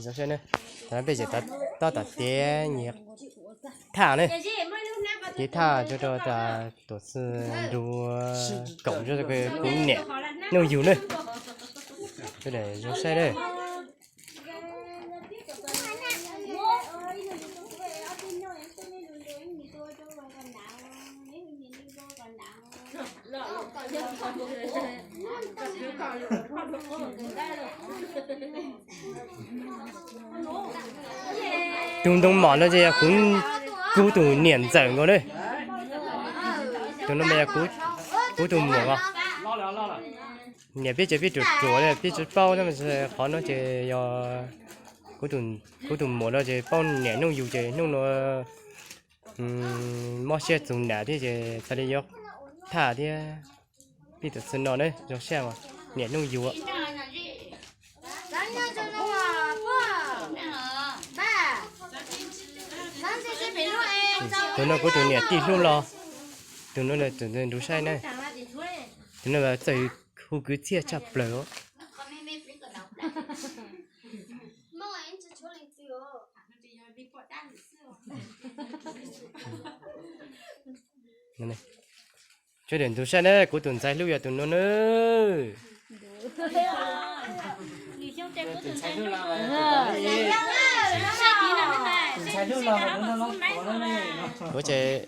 Zoo siab na, thaum no peb tseem tab tom tiav nyias thaj na, tiav thaj tso rau tas tuam txwv nrug koom kuv niam Nuj Yug na. Sawv daws zoo saib na. Tus ntoo mom no ces yog kuv, kuv tus niam ntxawm nkaus na. Tus no mas yog kuv tus muam os. Niam peb ces peb ruam ruam li peb tsis paub, qhov no ces yog kuv tus muam no ces paub niam Nuj Yug ces hnub no mob siab txug nam thiab ces txhad li yuav thaj thiab. Peb tuam txwv no na zoo siab mas niam Nuj Yug. Tus no kuv tus niam tij hlub los, tus no tus ntxhais nrug saib na, tus no txawj hu kwv txhiaj tshaj plaws os. Sawv daws ntug saib na, kuv tus ntxhais hlub yog tus no na. Kuv ces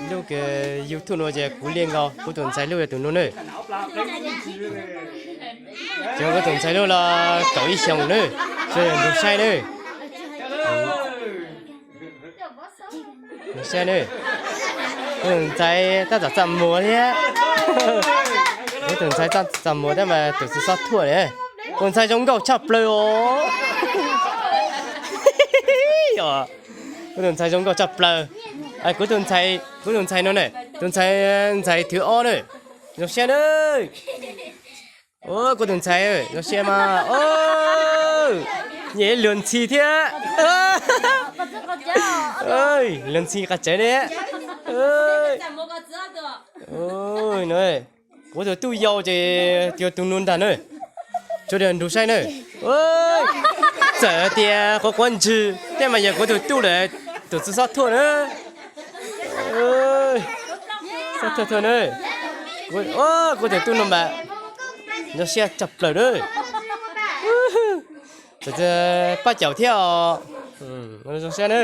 lub YouTube no ces kuv li nkaus, kuv tus ntxhais hlub yog tus no na. Ces kuv tus ntxhais hlub los kaum ib xyoos na, sawv daws ntug saib na. Ntug saib na, kuv tus ntxhais tab tom txaj muag thiab. Kuv tus ntxhais txaj muag thiab mas tus txwv xob thuaj na. Kuv tus ntxhais zoo nkauj tshaj plaws os. Kuv tus ntxhais zoo nkauj tshaj plaws. Kuv tus ntxhais, kuv tus ntxhais no na, tus ntxhais, ntxhais thwv ob na. Zoo siab na. Kuv tus ntxhais zoo siab mas. Nyiam luag ntxhi thiab. Luag ntxhi qas tsawv ne. Kuv tus tub yau ces tus nus ntag na. Sawv daws ntug saib na. Txawm tias quav quav ntswg thiab mas yog kuv tus tub lawm, tus txwv xob thuaj na. Xob thuaj thuaj na. Kuv tus tub no mas zoo siab tshaj plaws na. Txawm pab caum thiab os. Zoo siab na.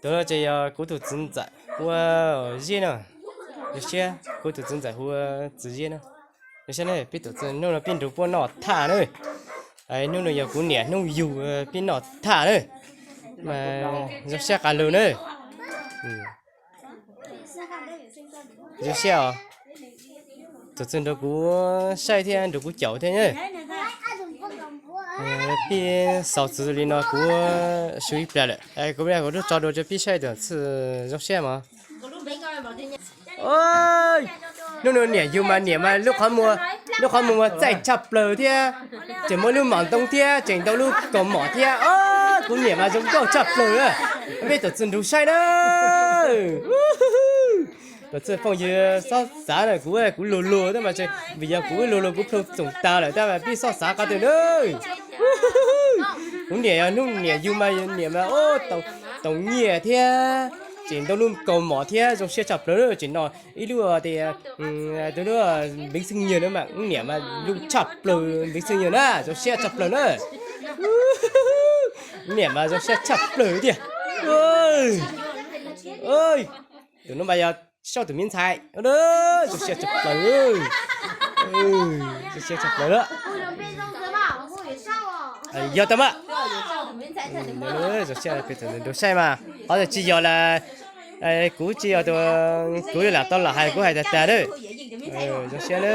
Tus no ces yog kuv tus txwv ntxawm hu ua Ziab na. Zoo siab, kuv tus txwv ntxawm hu ua txwv Ziab na. Zoo siab na, peb tus txwv hnub no peb nrug puab noj thaj na. Hnub no yog kuv niam Nuj Yug peb noj thaj na. Mas zoo siab qas lug na. Zoo siab os. Tus txwv nrug kuv saib thiab nrug kuv caum thiab na. Peb xaus txwv li no kuv su ib plag lawm, kuv, kuv rub tso dua rau peb saib tus txwv zoo siab mas. Hnub no niam yug mas niam mas lub qhov muag, lub qhov muag mas txaij tshaj plaws thiab. Tseem muaj lub mom ntoo thiab tseem ntau lub kaus mom thiab. Kuv niam mas zoo nkauj tshaj plaws. Peb tus txwv nrug saib na. Tus txwv phooj ywg xob xav na, kuv, kuv luag luag thiab mas, vim yog kuv luag luag kuv ploog txoom tas lawm tab mas peb xob xav qhov twg na. Kuv niam yog hnub niam yug mas niam mas tau nyiaj thiab tseem ntau lub kaus mom thiab zoo siab tshaj plaws na. Tseem noj ib lub tias, tus lub npeev xwm nyuag na mas niam mas zoo tshaj plaws npeev xwm nyuag na, zoo siab tshaj plaws na. Niam mas zoo siab tshaj plaws tiag. Tus no mas yog Saub tus me ntxhais, zoo siab tshaj plaws, zoo siab tshaj plaws lawm. Yog tau mas, zoo siab peb tus nrug saib mas, qhov tsis yog las, kuv tsis yog tus, kuv lam tau lam hais kuv hais tag tag na. Zoo siab na.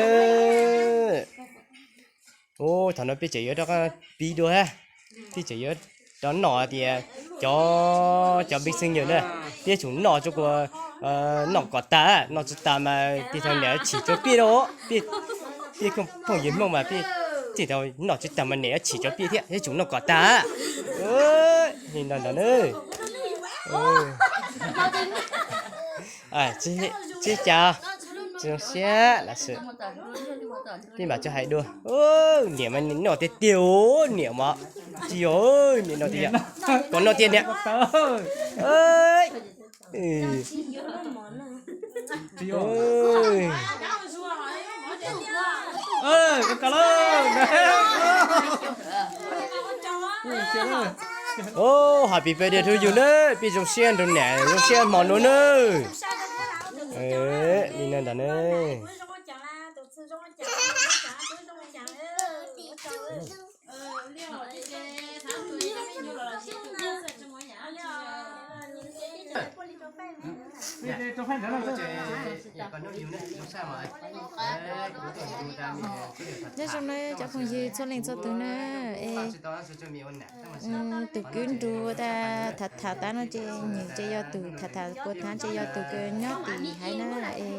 Ub, thaum no peb tseem yuav rov qab pib dua, peb tseem yuav rov noj tias cov, cov npeev xwm nyuag na, peb tsum noj tso kuas noj kom tag, noj tsis tas mas tig tau niam chim rau peb lauj. Peb phooj ywg Hmoob mas peb tig tau noj tsis tas mas niam yuav chim rau peb thiab, peb tsum noj kom tag. Li no ntag na. Tsis cas, tsis zoo siab lawm xwb. Peb mam tso hais dua. Niam mas noj tiag tiag, niam mas tsis yog, niam noj tiag, kom noj tiag niam. Happy birthday to you na, peb zoo siab nrog niam zoo siab hmo no na. Li no ntag na. Nyob zoo na cov phooj ywg txhua leej txhua tus na, es tus kwv nrug tas tham tham tav no ces nws ces yog tus tham tham puas thav ces yog tus kws nyob tim haiv na, es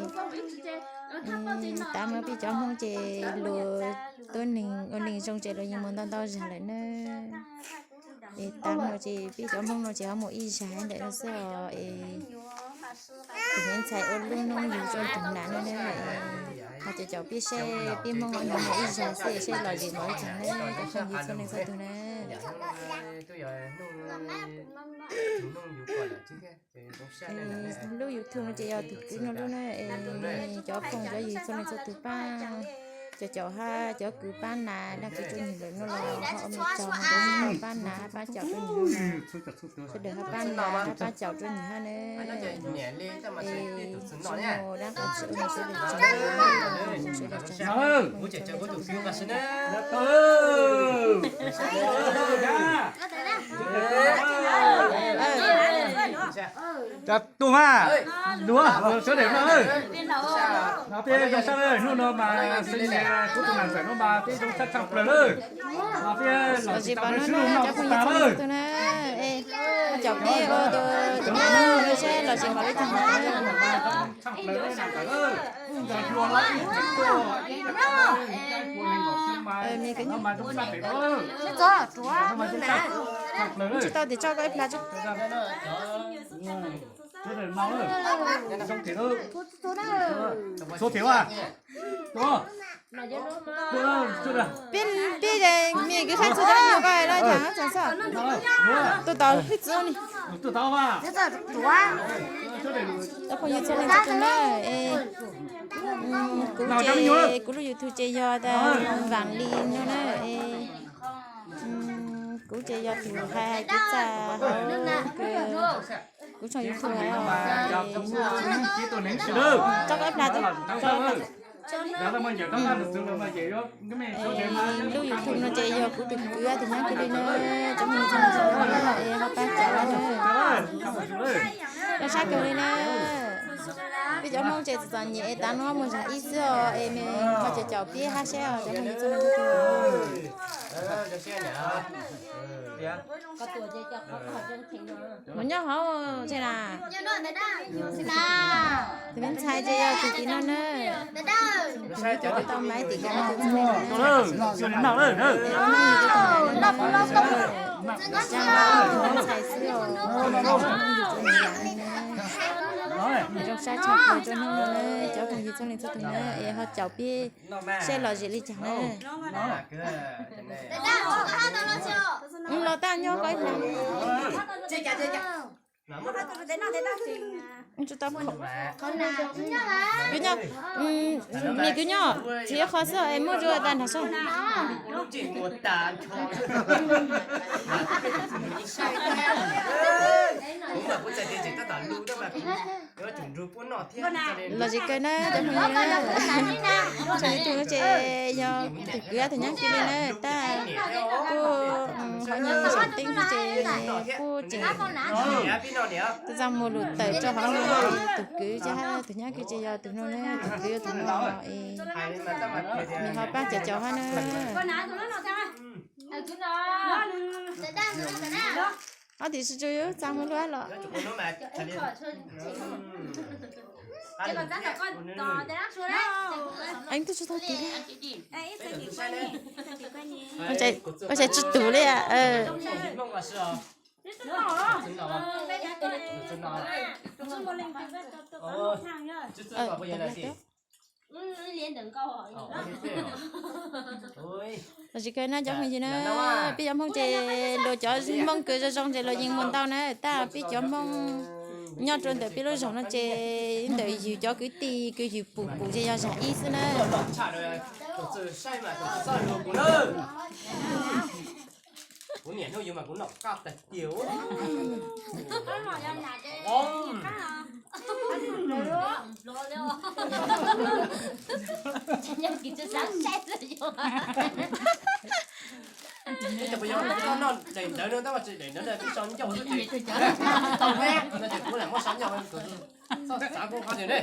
tav no peb cov Hmoob ces luag tuab neeg ua neeg zoo ces luag yeej mus ntau ntau zag lawm na. Es tav no ces peb cov Hmoob no ces ho mus ib zag ntawm no xwb os, es tus me ntxhais ua lub noob yug rau tus nam no na, es ho caum caum peb seb peb Hmoob ho mus ib zag xwb seb lom zem npaum li cas na, cov phooj ywg txhua leej txhua tus na. Lub YouTube no ces yog tus kwv no lub na, es cov phooj cov ywg txhua leej txhua tus pab, cov caum hab cov kwv pab nas dag kwv rau nws lawm no los ho ua me tsaug rau pab nas hab pab caum rau nws, sawv daws hab pab nas hab pab caum rau nws hab na. Es tsis muaj dab qhov tsis ua sawv daws tsaug, sawv daws tsaug. Cas tuaj mas, duav sawv daws no, no peb zoo sab lawm, hnub no mas xwb nias kuv tus nam ntxawm no mas peb zoo sab tshaj plaws lawm. No peb los tsis tau peb sib lug noj kuj tag lawm. Caum peb ua tus nam no seb lom zem npaum li cas na. Tshaj plaws nam ntxawm, nrog luag los ib txhij tuaj ib pab ua neeg nkaus xwb mas no mas zoo sab pem no, no mas zoo sab tshaj plaws. Tsis tau tim tso koj ib plag tso. Zoo them, txhua them as. Peb, peb me kwv tij txhua cov nyuag koj lawm cas txog xwb. Tus tod hwj txwv ni. Cov phooj ywg txhua leej txhua tus na, es kuv ces kuv lub YouTube ces yog tas Vam Lis no na, es kuv ces yog tus hais hais kwv txaj hauv kuv tshooj YouTube os. Tso koj ib plag, tso ib plag. Lub YouTube no ces yog kuv tus kwv tus nyob kiag li na, cov phooj ywg txhua leej txhua tus na, es ho pab caum na. Zoo sab kawg li na. Peb cov Hmoob ces txom txom nyem es tav no mus zag ib xwb os, es nws ho caum caum peb hab seb os cov phooj ywg txhua leej txhua tus. Mus nyob hauv tsev na. Tus me ntxhais ces yog tus tim no na. Tus tau maiv tim ko tus txhais xwb os. Zoo sab tshaj plaws rau hnub no na, cov phooj ywg txhua leej txhua tus na, es ho caum peb seb lom zem li cas na. Los tab nyob koj ib plag. Kwv nyob, me kwv nyob, tsis yog qhov xwb es muab rau tas nrag sab. Lom zem kawg na cov phooj ywg na. Tshooj YouTube no ces yog tus kwv tus nyob kiag li na, tab kuj ho nyob tseem teeb ces kuj tseem txaj muag lus tawm rau hauv no, tus kwv ces tus nyob kiag ces yog tus no na, tus kwv yog tus no es nws ho pab caum caum hab na. Ob tim sib tsu yuav txaj muag lub los. Eev, tuaj tsis tau tim li. Ua cas tsis tus li. Los sis kawg na cov phooj ywg na, peb cov Hmoob ces luag cov Hmoob kws zoo zoo ces luag yeej muaj ntau na, tab peb cov Hmoob nyob rau ntawm peb lub zos no ces ntawm yus cov kwv tij kws yus pum pum ces yog zag ib xwb na. Kuv niam hnub yug mas kuv nom qab tag tiag. Ib co puas yog noj daim ntawv no tab mas tsis daim ntawv no peb sau ncauj xwb ces tau ne, no ces kuv lam muab sau ncauj, txhob xav kuv qhov tiag ne.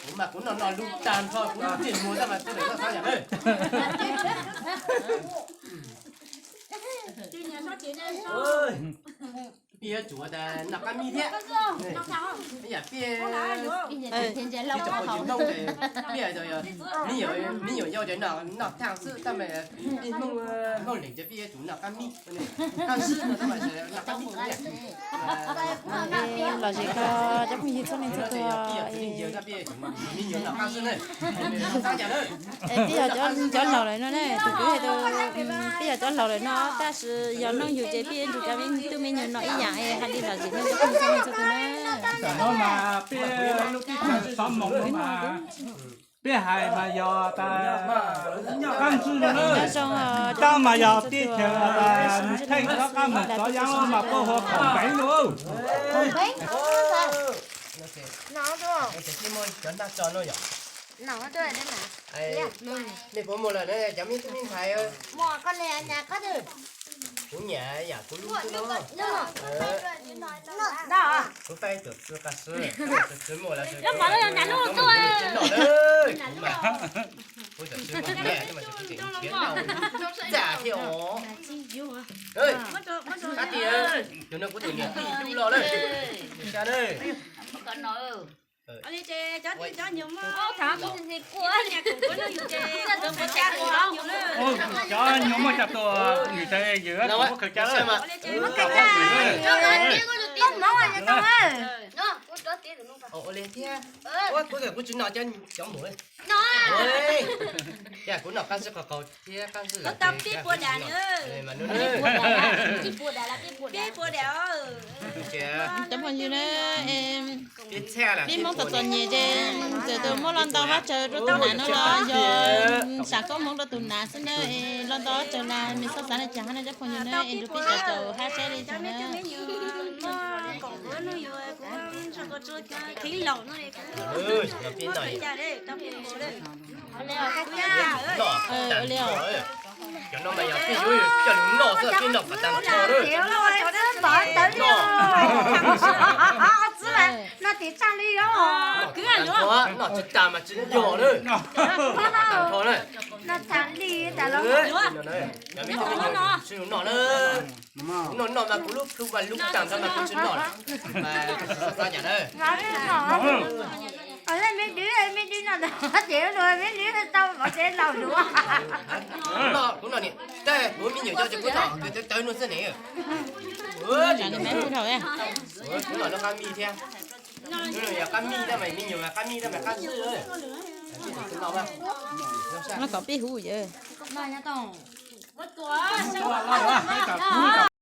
Kuv mas kuv noj noj lug tag nrho kuv lub txij mus tab mas tsis daim noj xav yam na. Peb yuav tsum tas noj qab mij thiab. Ib yam peb tsis tau pum tsis Hmoob ces peb, me nyuam yau ces noj thaaj xwb tab mas peb Hmoob, Hmoob leeg ces peb yuav tsum noj qab mij, qab zib no tab mas noj qab mij thiab. Los zem koj cov phooj ywg txhua leej txhua tus, peb yuav tsum me nyuam noj qab xwb na. Peb yog cov laus lawm no ne, tus kwv hais tias peb yog cov laus lawm no tab sis yog noog yus ces peb yuav tsum cov me tub me nyuam no ib yam es hais li los zem no cov phooj ywg txhua leej txhua tus na. Tam no mas peb lub teb chaws xov moos mas peb hais mas yog tas qab ntswg no na, tab mas yog teb chaws theej rov qab mus txov yab mas puab hu khoom peev lauj. Nej puas muaj lawm na cov me tub me ntxhais? Kuv nyiam yam kuv lub xwb no. Kuv faib tus txwv qab xwb, tus txwv muaj lawm, kuv tsis noj lawm, kuv mas kuv tus txwv muaj lawm mas kuv tseem nrhiav noj txaj thiab os. Hab tias, tus no kuv tus niam tij lub los lawm, xya na. Cov nyuag muaj cov tuaj nws tas yawg kuv khaws caj lawm. Ua li thiab, kuv tsis noj cov mus. Kuv noj qab zib qhov qaug thiab qab zib los tau peb puas dam. Peb puas dam. Cov phooj ywg na, peb Hmoob txom txom nyem ces txawm tus muab los ntau vab tsaws rau tus nam no los yog sam koob hmoov rau tus nam xwb na, es los ntau vab tsaws na, mej txhob xav li cas hab na cov phooj ywg na, es nrug peb caum caum hab saib li cas na. Cov no mas yog peb yuav coj lug noj xwb, peb noj pas tas nrho lawm. Noj tsis tas mas tsis yog lawm. Pas tas nrho lawm. Yog me tub me nyuam tsis yog noj lawm. Kuv noj noj mas kuv lub plhu mas lub tas nrho mas kuv tsis noj lawm. Mas xav yam na. Me dwb, me dwb no ces me dwb tau ces laus duav. Kuv noj, kuv noj ni, kuv me nyuam cov ces kuv noj tawv tawv no xwb ne. Kuv noj lub qab mij thiab. Yog qab mij tab mas me nyuam mas qab mij tab mas qab xwb. No kom peb huv yawg.